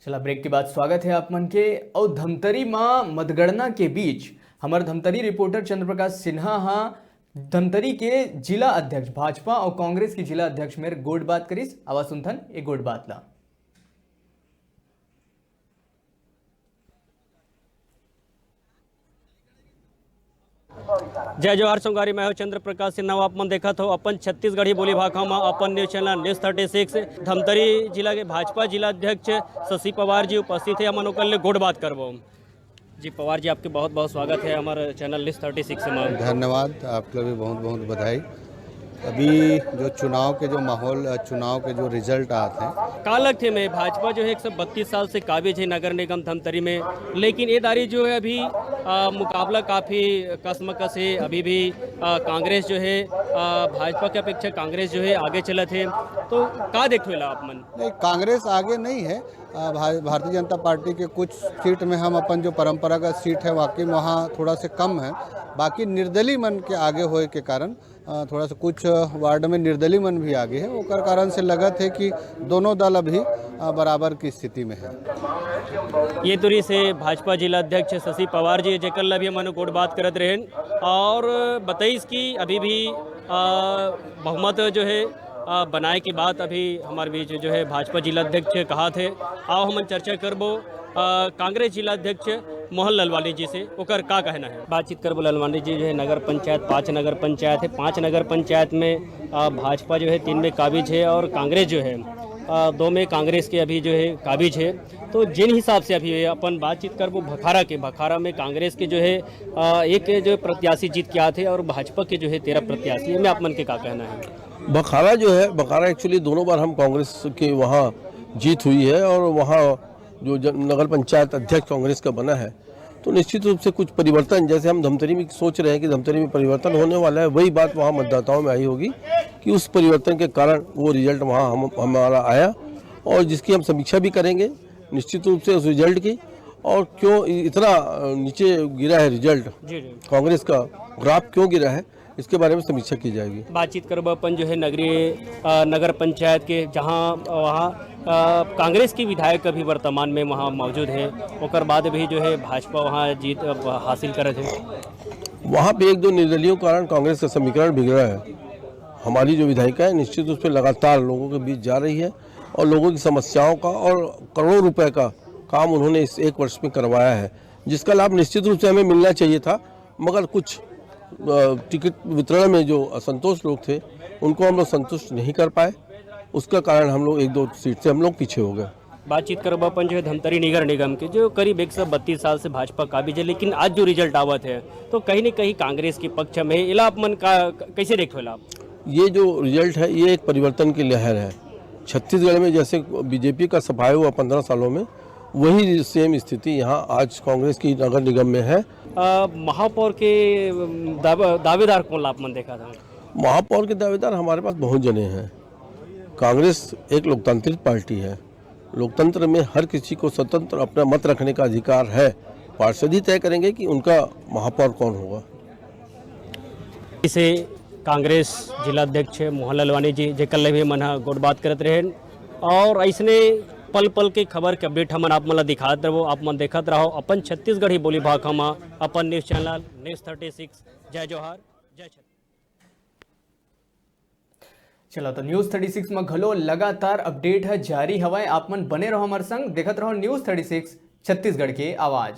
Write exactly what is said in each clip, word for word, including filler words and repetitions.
चला, ब्रेक के बाद स्वागत है आप मन के। अउ धमतरी म मतगणना के बीच हमर धमतरी रिपोर्टर चंद्र प्रकाश सिन्हा हा धमतरी के जिला अध्यक्ष भाजपा अउ कांग्रेस के जिला अध्यक्ष मेर गोठ बात करिस। आवा सुनथन ए गोठ बात ला। जय जोहार संगवारी, मैं हूं चंद्र प्रकाश सिन्हा। आप मन देखत हो अपन छत्तीसगढ़ी बोली भाखा मा अपन news channel news thirty six. Dhamtari जिला के भाजपा जिला अध्यक्ष शशि पवार जी उपस्थित है, हमन ओकर ले गोठ बात करबो। जी पवार जी, आपके बहुत बहुत स्वागत है हमारे चैनल न्यूज थर्टी सिक्स में। धन्यवाद, आपके भी बहुत बहुत बधाई। अभी जो चुनाव के जो माहौल, अ, चुनाव के जो रिजल्ट आते हैं, का लगथे में भाजपा जो है एक सौ बत्तीस साल से काबिज है नगर निगम धमतरी में, लेकिन ये दारी जो है अभी, अ, मुकाबला काफ़ी कसमकस है। अभी भी, अ, कांग्रेस जो है, अ, भाजपा के अपेक्षा कांग्रेस जो है आगे चलत है, तो का देखथो एला आप मन? नहीं, कांग्रेस आगे नहीं है। अ, भा-, भारतीय जनता पार्टी के कुछ सीट में हम अपन जो परंपरागत सीट है वाकई में वहाँ थोड़ा से कम है, बाकी निर्दलीय मन के आगे होए के कारण, अ, थोड़ा सा कुछ वार्ड में निर्दलीय मन भी आगे है, ओकर कारण से लगत है कि दोनों दल अभी, अ, बराबर की स्थिति में है। ये तुरी से भाजपा जिला अध्यक्ष शशि पवार जी, जेकर ला भी हमन गोठ बात करत रहेन और बताइस कि अभी भी, अ, बहुमत जो है, अ, बनाए के बाद अभी हमारे बीच जो है भाजपा जिला अध्यक्ष कहाथे, आओ हमन चर्चा करबो, अ, कांग्रेस जिला अध्यक्ष मोहन ललवानी जी से, ओकर का कहना है। बातचीत करबो ललवानी जी, जो है नगर पंचायत, पांच नगर पंचायत है, पांच नगर पंचायत में, अ, भाजपा जो है तीन में काबिज है और कांग्रेस जो है, अ, दो में कांग्रेस के अभी जो है काबिज है। तो जिन हिसाब से अभी अपन बातचीत करबो भखारा के, भखारा में कांग्रेस के जो है, अ, एक जो प्रत्याशी जीत के आथे और भाजपा के जो है तेरह प्रत्याशी, एमे आप मन के का कहना है? भखारा जो है, भखारा actually दोनों बार हम कांग्रेस के वहाँ जीत हुई है और वहाँ जो जन-, नगर पंचायत अध्यक्ष कांग्रेस का बना है, तो निश्चित रूप से कुछ परिवर्तन, जैसे हम धमतरी में सोच रहे हैं कि धमतरी में परिवर्तन होने वाला है, वही बात वहाँ मतदाताओं में आई होगी कि उस परिवर्तन के कारण वो रिजल्ट वहाँ हम, हमारा आया और जिसकी हम समीक्षा भी करेंगे निश्चित रूप से उस रिजल्ट की, और क्यों इ-, इतना, अ, नीचे गिरा है रिजल्ट जी, जी। कांग्रेस का, ग्राफ क्यों गिरा है, इसके बारे में समीक्षा की जाएगी। बातचीत करब अपन जो है नगरीय, अ, नगर पंचायत के, जहां वहां, अ, कांग्रेस के विधायक अभी वर्तमान में वहां मौजूद है, ओकर बाद भी जो है भाजपा वहां जीत, अ, हासिल करत है। वहां पे एक दो निर्दलियों के कारण कांग्रेस का समीकरण बिगड़ा है। हमारी जो विधायिका है निश्चित रूप से लगातार लोगों के बीच जा रही है और लोगों की समस्याओं का और करोड़ों रुपए का काम उन्होंने इस एक वर्ष में करवाया है, जिसका लाभ निश्चित रूप से हमें मिलना चाहिए था, मगर कुछ, अ, टिकट वितरण में जो असंतोष लोग थे, उनको हम लोग संतुष्ट नहीं कर पाए। उसका कारण हम लोग एक दो सीट से हम लोग पीछे हो गए। बातचीत करब अपन जो है धमतरी नगर निगम के, जो करीब एक सौ बत्तीस साल से भाजपा काबिज है, लेकिन आज जो रिजल्ट आवत है तो कहीं ना कहीं कांग्रेस के पक्ष में है। एला आप मन का क-, कैसे देखथो एला आप? ये जो रिजल्ट है, ये एक परिवर्तन की लहर है। छत्तीसगढ़ में जैसे बीजेपी का सफाया हुआ पन्द्रह सालों में, वही सेम स्थिति यहाँ आज कांग्रेस की नगर निगम में है। अ, महापौर के, अम, दावे-, दावेदार कौन ला आप मन देखा था? महापौर के दावेदार हमारे पास बहुत जने हैं। कांग्रेस एक लोकतांत्रिक पार्टी है, लोकतंत्र में हर किसी को स्वतंत्र अपना मत रखने का अधिकार है। पार्षद ही तय करेंगे कि उनका महापौर कौन होगा। इसे कांग्रेस जिला अध्यक्ष मोहन लालवानी जी, जेकर ले भी मन ह गोठ बात करत रहेन। और ऐसने पल पल के खबर के अपडेट हमन आप मन ला दिखात रहो, आप मन देखत रहो अपन छत्तीसगढ़ी बोली भाखा मा अपन news channel news thirty six. जय जोहार, जय छत्तीसगढ़। चलो, तो न्यूज थर्टी सिक्स में घलो लगातार अपडेट है जारी हवय। आप मन बने रहो हमारे संग, देखत रहो न्यूज थर्टी सिक्स, छत्तीसगढ़ के आवाज।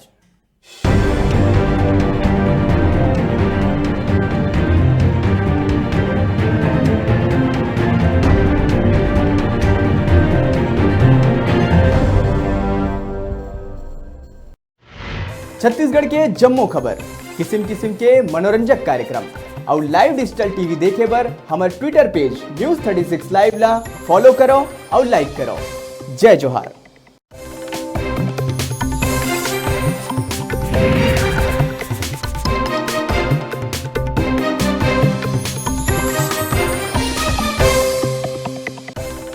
छत्तीसगढ़ के जम्मो खबर, किसिम किसिम के मनोरंजक कार्यक्रम अउ लाइव डिजिटल टीवी देखे बर हमर ट्विटर पेज न्यूज थर्टी सिक्स लाइव ला फॉलो करो अउ लाइक करो। जय जोहार।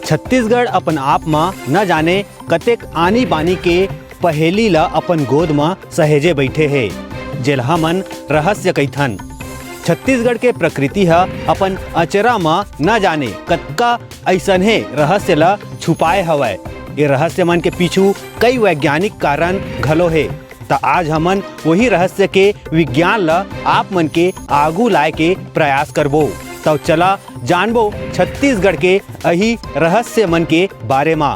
छत्तीसगढ़ अपन आप म न जाने कतेक आनी बानी के पहेली ल अपन गोद म सहेजे बइठे हे, जेला हमन रहस्य कहिथन। छत्तीसगढ़ के प्रकृति ह अपन अचरा म न जाने कतका अइसनहे रहस्य ल छुपाए हवय। ये रहस्य मन के पीछू कई वैज्ञानिक कारण घलो हे। त आज हमन वही रहस्य के विज्ञान ल आप मन के आगू लाए के प्रयास करबो। त चला जानबो छत्तीसगढ़ के अही रहस्य मन के बारे मा।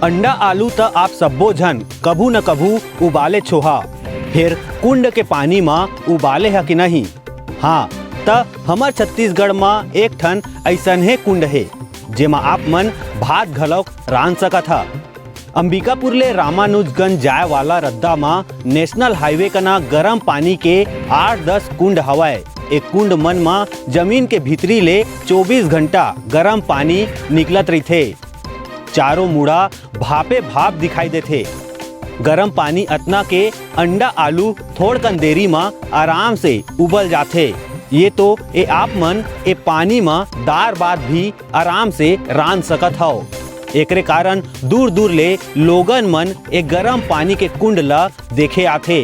अंडा आलू त आप सब्बो झन कभू न कभू उबाले छोहा, फेर कुंड के पानी मा उबाले ह कि नहीं? हाँ, त हमर छत्तीसगढ़ मा एक ठन अइसनहे कुंड हे, जेमा आप मन भात घलौक रांध सकत ह। अंबिकापुर ले रामानुजगंज जाए वाला रद्दा मा नेशनल हाईवे कना गरम पानी के आठ दस कुंड हवय। ए कुंड मन मा जमीन के भीतरी ले चौबीस घंटा गरम पानी निकलत रहिथे। चारों मुड़ा भापे भाप दिखाई देथे। गरम पानी अतना के अंडा आलू थोड़कन देरी म आराम से उबल जाथे। ये तो ए आप मन ए पानी म दार भात भी आराम से रांध सकत हव। एकरे कारण दूर दूर ले लोगन मन ए गरम पानी के कुंड ल देखे आथे।